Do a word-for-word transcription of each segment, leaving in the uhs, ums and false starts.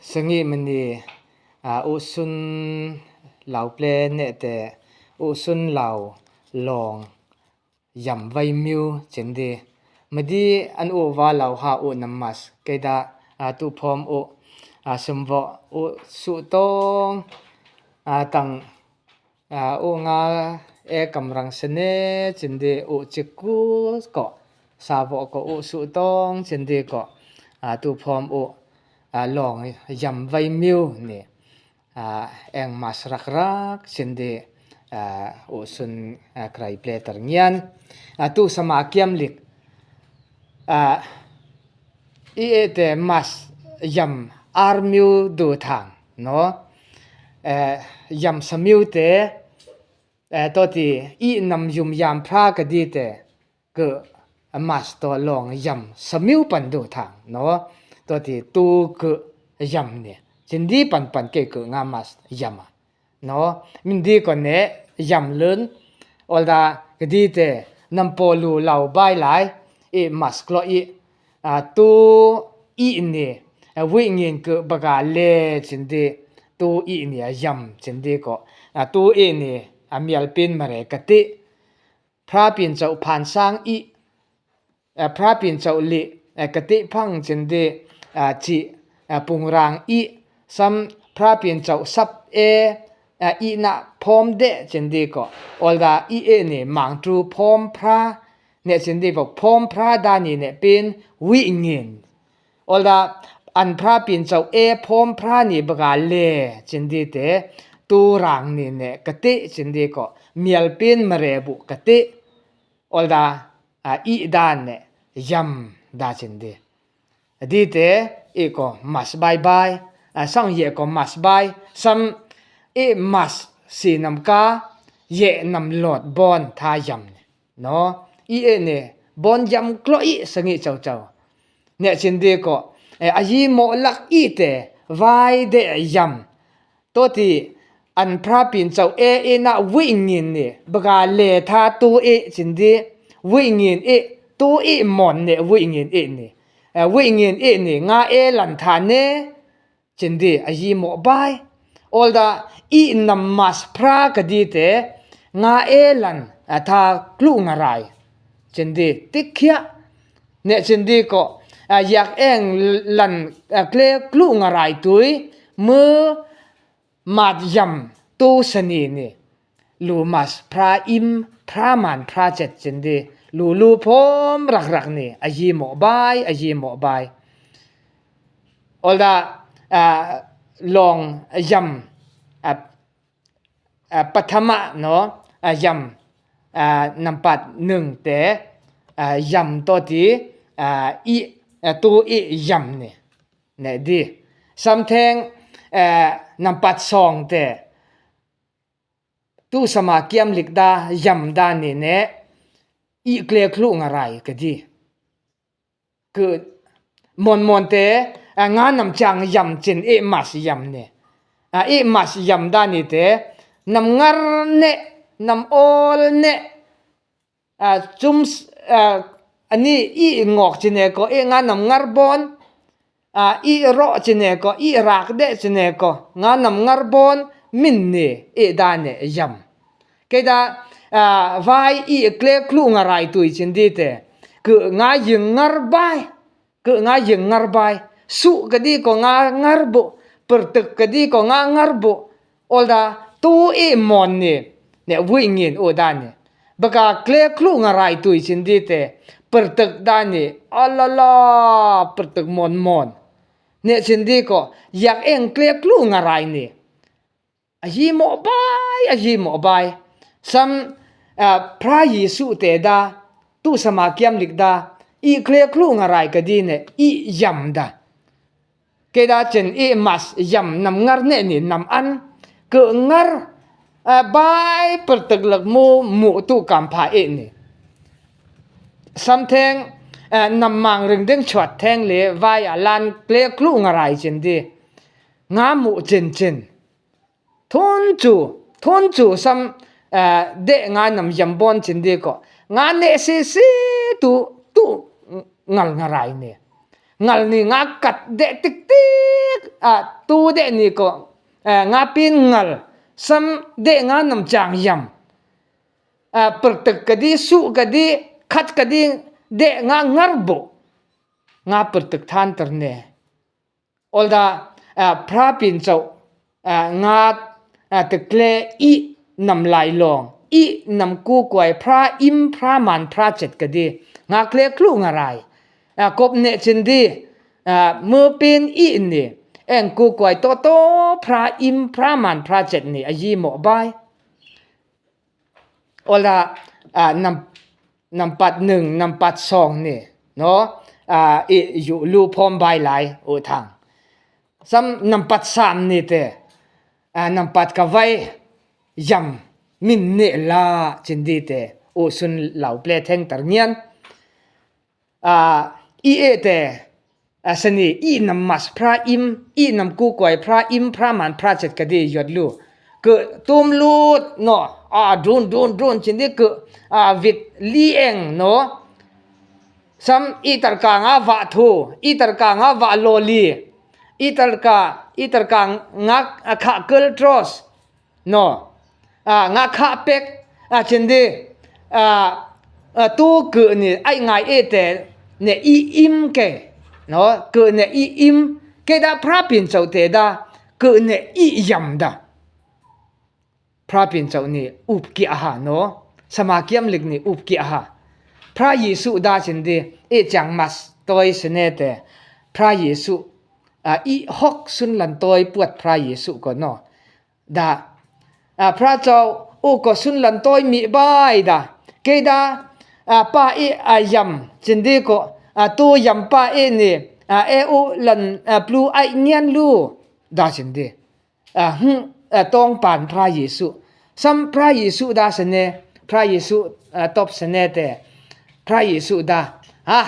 Sangih mani, ah, Usun Lao ple neh te, Usun Lao long yam vai miu chin di. Madi an u va lau ha u nam mas keda, ah, tu phom u, ah, sumbo u suh tong, ah, tang, ah, u nga e kamrang sene chin di u chiku ko, sabo ko u suh tong chin di ko, ah, tu phom u, ah, long yam vai miu ni, ah, eng mas rak rak chin di, ah, u sun, ah, krai ple tar ngian, ah, tu sama kiam lik, ah, i e te mas yam ar miu du thang, no? Eh, yam sa miu te, eh, to ti i nam yum yam phra ka di te, ke mas to long yam sa miu pan du thang, no? To ti tu ke yam ni. Chin di pan pan ke ke nga mas yam a. No, mdi ko ne yam lun, olda kdi te, nampo lu lau bai lai, i mas klo i, a, tu i ni, a, wi ngin ke baga le chin di, tu i ni a yam chin di ko, a, tu i ni a mial pin mare kati, phra pin chau phan sang i, eh, phra pin chau li, eh, kati phang chin di, ah, chi, eh, pungrang i, sam phra pin chau sap e, eh, i na phom de chin di ko. Olda i e ni mang tru phom phra, ne chin di ko phom phra da ni ne pin wi ngin. Olda an phra pin chau e phom phra ni baga le chin di te, tu rang ni ne kati chin di ko, mial pin mare bu kati. Olda, a, i da ne, yam da chin di. Di te, i ko mas bai bai, a, sang ye ko mas bai, sam i mas si nam ka, ye nam lot bon tha yam ne. No, i e ne, bon yam klo i sangi chau chau. Ne chin di ko, e, a yi mo lak i te, vai de yam. To ti an phra pin chau e i na wi ngin ni, baga le tha tu i chin di, wi ngin i, tu i mon ne wi ngin i ni. Eh, wi ngin i ni, nga e lan tha ne, chin di, a yi mo bai. Olda i nam mas phra ka di te, nga e lan, a, tha klu nga rai. Chin di, tikkhia. Ne chin di ko, a, yak eng lan, a, kle klu nga rai tui, mu mat yam tu sani ni, lu mas phra im, phra man phra chet chin di, lu lu phom rak rak ni, a yi mo bai, a yi mo bai. Olda, a, long yam, a, a, pathama no, a, yam, a, nampat nung te, a, yam to ti, a, i, a, tu i yam ni. Ne di. Samtheng, eh, nampat song te. Tu sama kiam lik da, yam da ni ne. I kle klu nga rai ka di. Ke mon mon te, eh, nga nam chang yam chin i mas yam ni. A, i mas yam da ni te. Nam ngar ne, nam ol ne. A, chum s-, a, ani i ngok chine ko, i nga nam ngar bon, a, i ro chine ko, i rak de chine ko, nga nam ngar bon, min ni, i da ne yam. Keda, a, vai i kle klu nga rai tui chin di te, ke nga ying ngar bai. Ke nga ying ngar bai. Suh ka di ko nga ngar bu. Pertek ka di ko nga ngar bu. Olda tu i mon ni. Ne wi ngin u da ni. Baka kle klu nga rai tui chin di te. Pertek da ni. Alala, pertek mon mon. Ne chin di ko. Yak eng kle klu nga rai ni. A yi mo bai, a yi mo bai. Sam, a, phra Yisu te da, tu sama kiam lik da, i kle klu nga rai ka di ne, i yam da. Keda chen i mas yam nam ngar ne ni nam an, ke ngar, a, bai pertek lak mu, mu tu kam pha i ni. Samtheng, a, nam mang ring ding chuat theng le, vai a lan kle klu nga rai chen di. Nga mu chen chen. Thon chu, thon chu sam, eh, de nga nam yam bon chin di ko. Nga ne si si tu, tu ngal nga rai ni. Ngal ni nga kat deh tik tik, a, tu deh ni ko, a, nga pin ngal, sam deh nga namchang yam. A, pyrtwk kadi, suh kadi, khat kadi, deh nga ngar bo. Nga pyrtwk than terne. Olda, a, phra pinchouh, a, nga, a, tekle ih nam lailong, ih nam kukuai phra im phra man phra chet kadi, nga kle kluh nga rai. A, kop neh chindi, a, mopin ih ni, eng kukuai toto phra im phra man phra chet ni, a yi mo bai. Ola, a, nam, nampat nung, nampat song ni, no, a, i yu lu phom bai lai, u thang. Sam nampat sam ni te, a, nampat kavai yam min ne la chindi te, u sun lau ple theng tar ngian. A, i e te, a, sani, i nam mas phra im, i nam kukuai phra im, phra man phra chet kadi yot lu. Ke tum lut, no, a, dun, dun, dun, chindi ke, a, vit li eng, no. Sam i tarka nga va thu, i tarka nga va loli, i tarka, i tarka nga, a, kha kel tros. No, a, nga kha pek, a, chindi, a, a, tu ke ni ai ngai e te, ne i im ke, no, ke ne i im ke da phra pinchouh te da, ke ne i yam da. Phra pinchouh ni up ki aha, no, sama kiam lik ni up ki aha. Phra Yesu da chindi, i chang mas toi sene te, phra Yesu, a, i hok sun lan toi puat phra Yesu ko, no. Da, a, phra chau, u ko sun lan toi mi bai da. Kei da, a, pa i, a, yam, chindi ko, a, tu yam pa i ni, a, e u lan, a, plu ai ngian lu, da chindi. A, hm, a, tong pan phra Yesu. Sam phra Yesu da sene, phra Yesu, a, top sene te, phra Yesu da. Ha,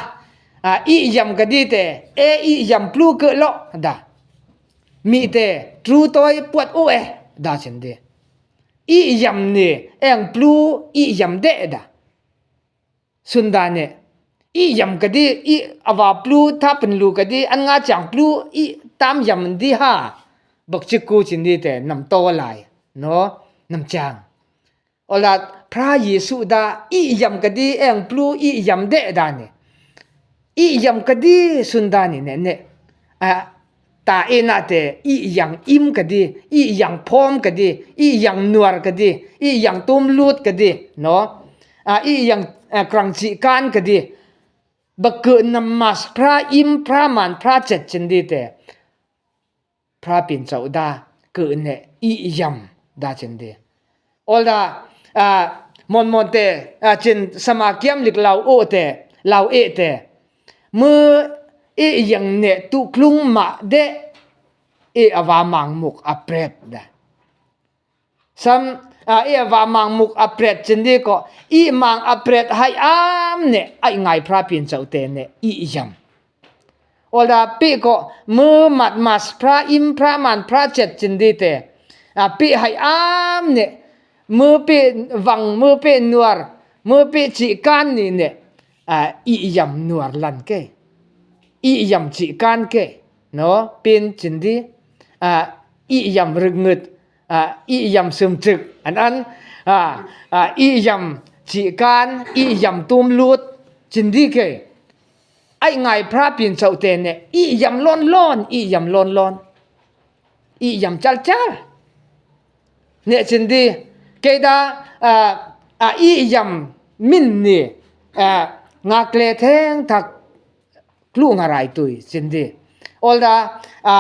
a, i yam kadi te, e i yam plu ke lo, da. Mi te, tru toi puat u e, da chindi. I yam ni, eng plu, i yam de da. Sunda ne, i yam kadi, i ava plu tha pen lu kadi, an nga chang plu, i tam yam di ha. Bak chiku chindi te, nam to lai, no, nam chang. Ola phra Yesu da, i yam kadi, eng plu, i yam de da ni. I yam kadi sunda ni ne ne. A, ta e na te, i yang im kadi, i yang phom kadi, i yang nuar kadi, i yang tum lut kadi, no? A, i yang, a, krang chih kan kadi. Ba ke nam mas phra im phra man phra chet chindi te. Phra pinchau da, ke ne i yam da chindi. Ola, a, mon mon te, a, chin sama kiam lik lau o te, lau e te. Mo i yang ne tu klung ma de, i ava mang muk apret da. Sam, a, i ava mang muk apret chindi ko, i mang apret hai am ne, ai ngai phra pinchau te ne, i yam. Ola pi ko, mo mat mas phra im phra man phra chet chindi te. A, pi hai am ne, mo pi vang, mo pi nuar, mo pi chih kan ni ne. A, i yam nuar lan ke. I yam chih kan ke. No, pin chindi. A, i yam rikngut. A, i yam sumchik. An an. A, a, i yam chih kan, i yam tum lut. Chindi ke. Ai ngai phra pinchau te ne, i yam lon lon, i yam lon lon. I yam chal chal. Ne chindi, keda, a, a, i yam min ni, a, nga kle theng thak klu nga rai tui chindi. Ola, a,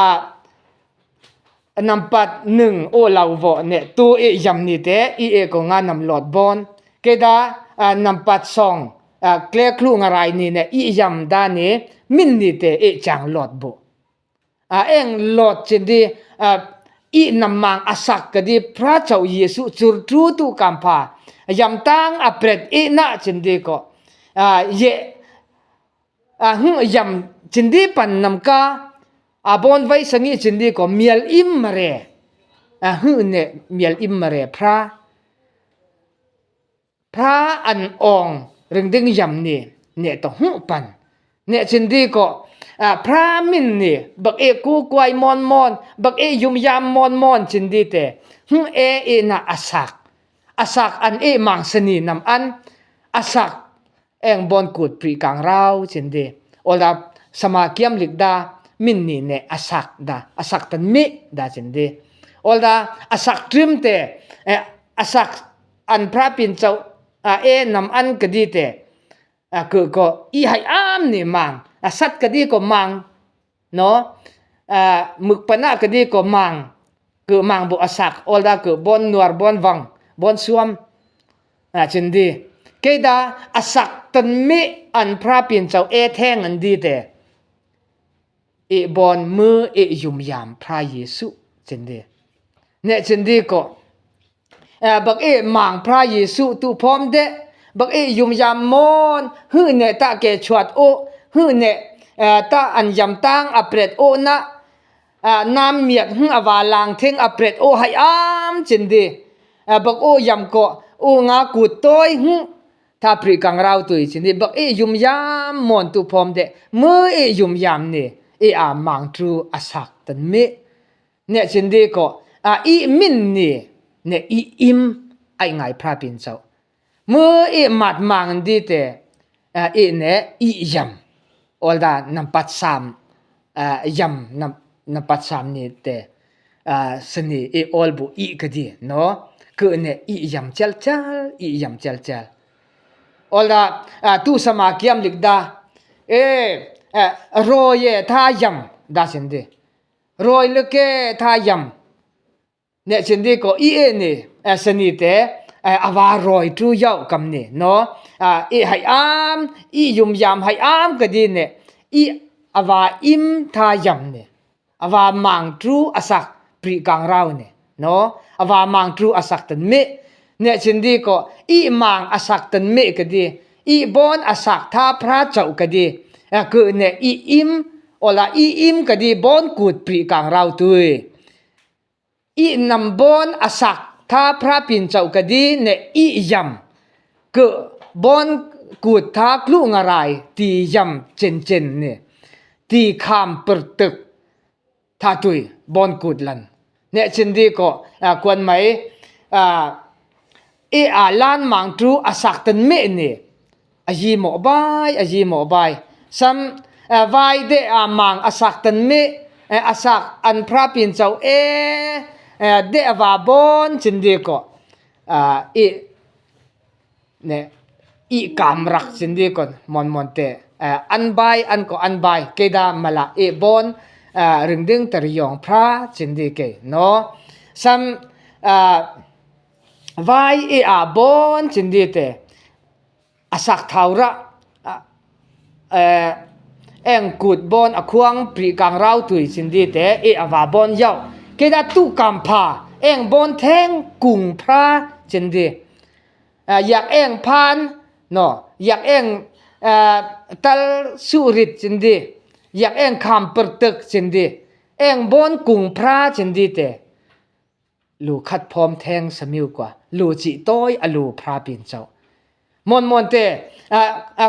nampat nung o lau vo ne tu i yam ni te i e ko nga nam lot bon. Keda, a, nampat song, a, kle klu nga rai ni ne i yam da ni min ni te i chang lot bo. A, eng lot chindi, a, i nam mang asak kadi phra chau Yesu chur tru tu kampha. Yam tang apret i na chindi ko. A, ye, a, hm, yam chindi pan nam ka, a, bon vai sangi chindi ko, mial im mare. A, hm, ne, mial im mare, phra. Phra an ong, ring ding yam ni, ne to hm pan. Ne chindi ko, Phra min ni, bak e kukuai mon mon, bak e yumyam mon mon chin di te. Hm e e na asak. Asak an e mang sani nam an. Asak eng bon kut prih kang rao chin di. Ola sama kiam lik da, min ni ne asak da, asak tan mi da chin di. Ola asak trim te, asak an phra pin chau, e nam an kadi te. Ke ko i hai am ni mang, asat kadi ko mang, no, mukpana kadi ko mang, ke mang bo asak, ola ke bon nuar bon vang, bon suam, chin di. Keda asak tan mi an phra pin chau e theng an di te. E bon me e yumyam phra Yesu chin di. Ne chin di ko. Bak e mang phra Yesu tu phom de. Bak e yumyam mon, hne ta ke chuat o, hne ta an yam tang apret o na, nam miak hng ava lang theng apret o hai am chin di. Bak o yam ko, o nga kut toi hng, tha prih kang rao tui chin di. Bak e yumyam mon tu phom de, me e yumyam ni, e a mang tru asak tan mi. Ne chin di ko, i min ni, ne i im, ai ngai phra pin chau. Me i mat mang di te, i ne i yam. Ola nampat sam, yam, nampat sam ni te, sani i ol bu i kadi, no? Ke ne i yam chel chel, i yam chel chel. Ola, tu sama kiam lik da, e, roi ye tha yam, da chin di. Roi le ke tha yam. Ne chin di ko i e ni, sani te, ava roi tru yau kam ni, no? I hai am, i yumyam hai am kadi ne, i ava im tha yam ni. Ava mang tru asak prih kang rao ni, no? Ava mang tru asak tan mi. Ne chin di ko, i mang asak tan mi kadi, i bon asak tha phra chau kadi, ke ne i im, ola i im kadi bon kut prih kang rao tui. I nam bon asak tha phra pin chau kadi ne i yam. Ke bon kut tha kluh ngarai ti yam chin chin ni. Ti kham pyrtuk tha tui bon kut lan. Ne chin di ko, kuan mai, e a lan mang tru asak tan mi ni. A yi mo bai, a yi mo bai. Sam, vai de a mang asak tan mi, asak an phra pin chau e, de ava bon chin di ko. I, ne, i kam rak chin di ko, mon mon te. An bai, an ko an bai, keda mala i bon, ringding tar yong phra chin di ke, no? Sam, vai i a bon chin di te. Asak thau ra, eng kut bon akhuang prih kang rao tui chin di te, i ava bon yau. Keda tu kam pha, eng bon theng kung phra chin di. Yak eng phan, no, yak eng tal suh rit chin di. Yak eng kham pyrtuk chin di. Eng bon kung phra chin di te. Lu khat phom theng samiu kua, lu chih toi alu phra pin chau. Mon mon te,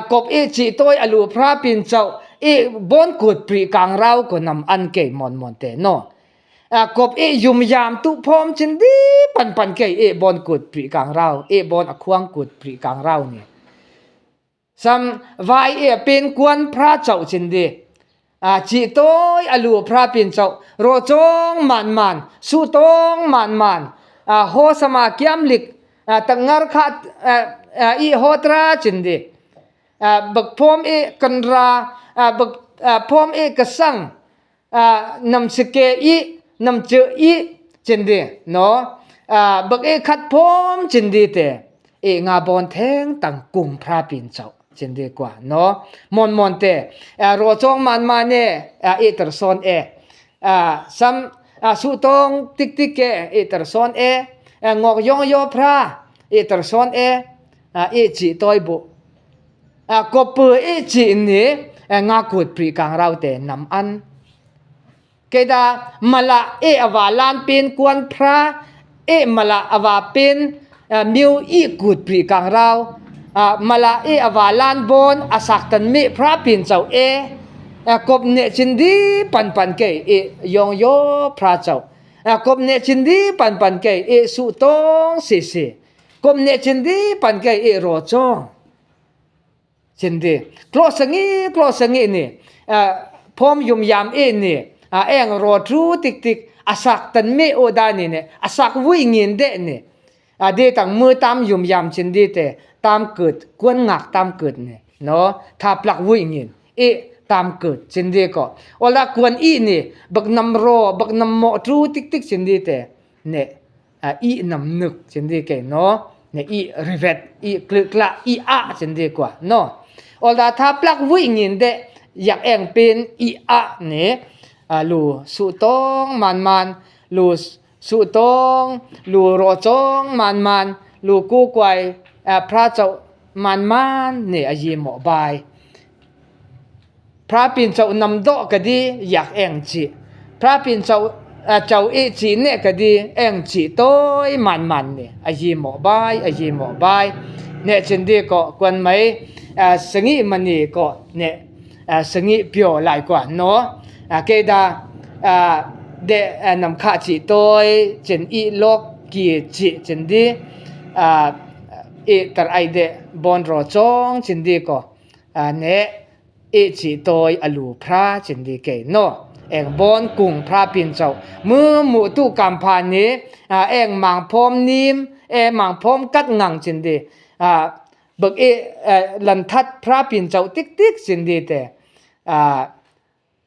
kop i chih toi alu phra pin chau, i bon kut prih kang rao ko nam an kei mon mon te, no. Kop i yumyam tu phom chin di pan pan kei i bon kut prih kang rao, i bon akhuang kut prih kang rao ni. Sam vai e pen kuan phra chau chin di. Chih toi alu phra pin chau. Ro chong man man, su tong man man. Ho sama kiam lik, tak ngar kha, i ho tra chin di. Bak phom i kanra, bak phom i kasang, nam sike i, nam che i, chin di, no? Bak i khat phom chin di te, i nga bon theng tang kung phra pin chau, chin di kua, no? Mon mon te, ro chong man man e, i tar son e, sam, su tong tik tik ke, i tar son e, ngok yong yo phra, i tar son e, i chih toi bu. Kopu i chih ni, nga kut prih kang rao te nam an. Keda mala i ava lan pen kuan phra, i mala ava pen, miu i kut prih kang rao, mala i ava lan bon asak tan mi phra pin chau e, Kop neh chindi pan pan khe i yong yo phra chauh. Kop neh chindi pan pan khe i suh tong sisi. Kop neh chindi pan khe i ro chong. Chindi. Kloh sangih, kloh sangih ni. Phom yum yam i ni. Eng ro tru tik tik. Asak tan mi o da ni ne. Asak wih ngin de ni. Ade tang mui tam yum yam chindi te. Tam kut, kuan ngak tam kut ni. No, tha plak wih ngin. I tam kut chindi ko. Ola kuan i ni. Bak nam ro, bak nam mo tru tik tik chindi te. Ne. I nam nuk chindi ke no, ne i rivet, i klukla, i a chindi kua no. Ola tha plak wih ngin de, yak eng pin i a ne, lu suh tong man man, lu suh tong, lu ro chong man man, lu ku kuai, phra chauh man man ne a yi mo bai. Phra pin chauh nam doh kadi yak eng chih. Phra pin chauh, chauh i chih neh kadi eng chih toi man man ne. A yi mo bai, a yi mo bai. Neh chindi ko kuan mai, sangih mani ko ne, sangih pio lai kua no. Keda, de, nam kha chih toi, chin i lok ki chih chindi, i tar ai de bon ro chong chindi ko. Ne, i chih toi alu phra chindi ke no. Eng bon kung phra pin chauh. Mu mu tu kampha ni, eng mang phom nim, e mang phom kat ngang chindi. Bak i, lanthat phra pin chauh tik tik chindi te.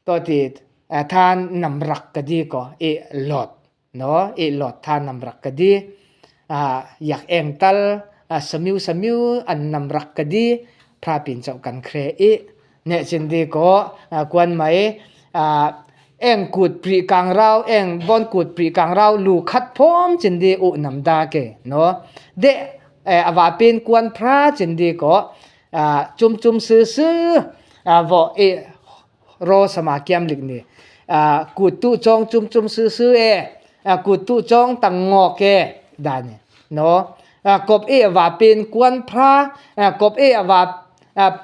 To ti, tha nam rak kadi ko, i lot. No, i lot tha nam rak kadi. Yak eng tal, samiu samiu an nam rak kadi. Phra pin chauh kan khre i. Neh chindi ko, kuan mai, eng kut pri kang rau, eng bon kut pri kang rau, lu khat phom chindi u nam da ke. No, de, ava pin kuan phra chindi ko, chum chum su su, vo i ro sama kiam lik ni. Kut tu chong chum chum su su e. Kut tu chong tang ngok e. Da ni. No. Kop e ava pin kuan phra. Kop e ava,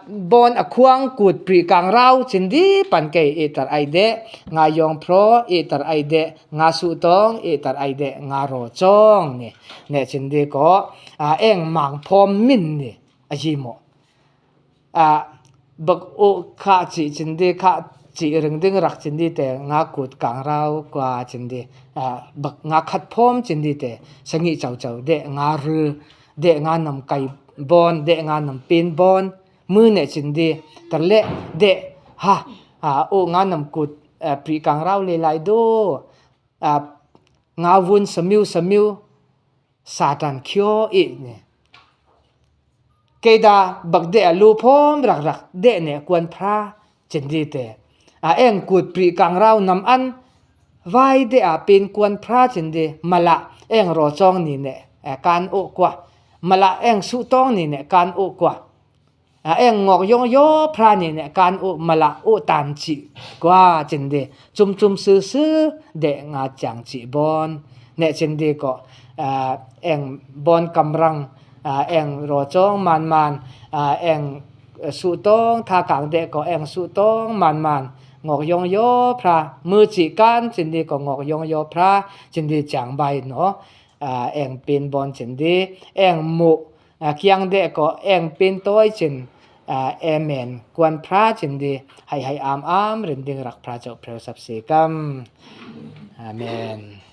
bon akhuang kut pri kang rau chindi pan ke i tar ai de. Nga yong phro i tar ai de. Nga suh tong i tar ai de. Nga ro chong ni. Neh chindi ko. Eng mang phom min ni. A yi mo. Bak o kha chih chindi kha chih ring ding rak chindi te nga kut kang rau kua chindi. Bak nga khat phom chindi te sangih chau chau de nga ru, de nga nam kai bon, de nga nam pin bon, mu neh chindi, tar le, de, ha, o nga nam kut, pri kang rau le lai do, nga vun samiu samiu, Satan khio i ni. Keda bak de a lu phom rak rak de ne kuan phra chindi te. Eng kut pri kang rau nam an vai de a pin kuan phra chindi mala eng ro chong ni ne kan o kua. Mala eng suh tong ni ne kan o kua. Eng ngok yong yo phra ni ne kan o mala o tan chih kua chindi. Chum chum su su de nga chang chih bon. Neh chindi ko, eng bon kamrang, eng ro chong man man, eng suh tong tha kang de ko, eng suh tong man man. Ngok yong yo phra, mu chih kan chindi ko ngok yong yo phra, chindi chang bai no, eng pin bon chindi, eng mu, kiang de ko, eng pin toi chin, amen. Kuan phra chindi, hai hai am am, rin ding rak phra chauh phreu sap si kam. Amen.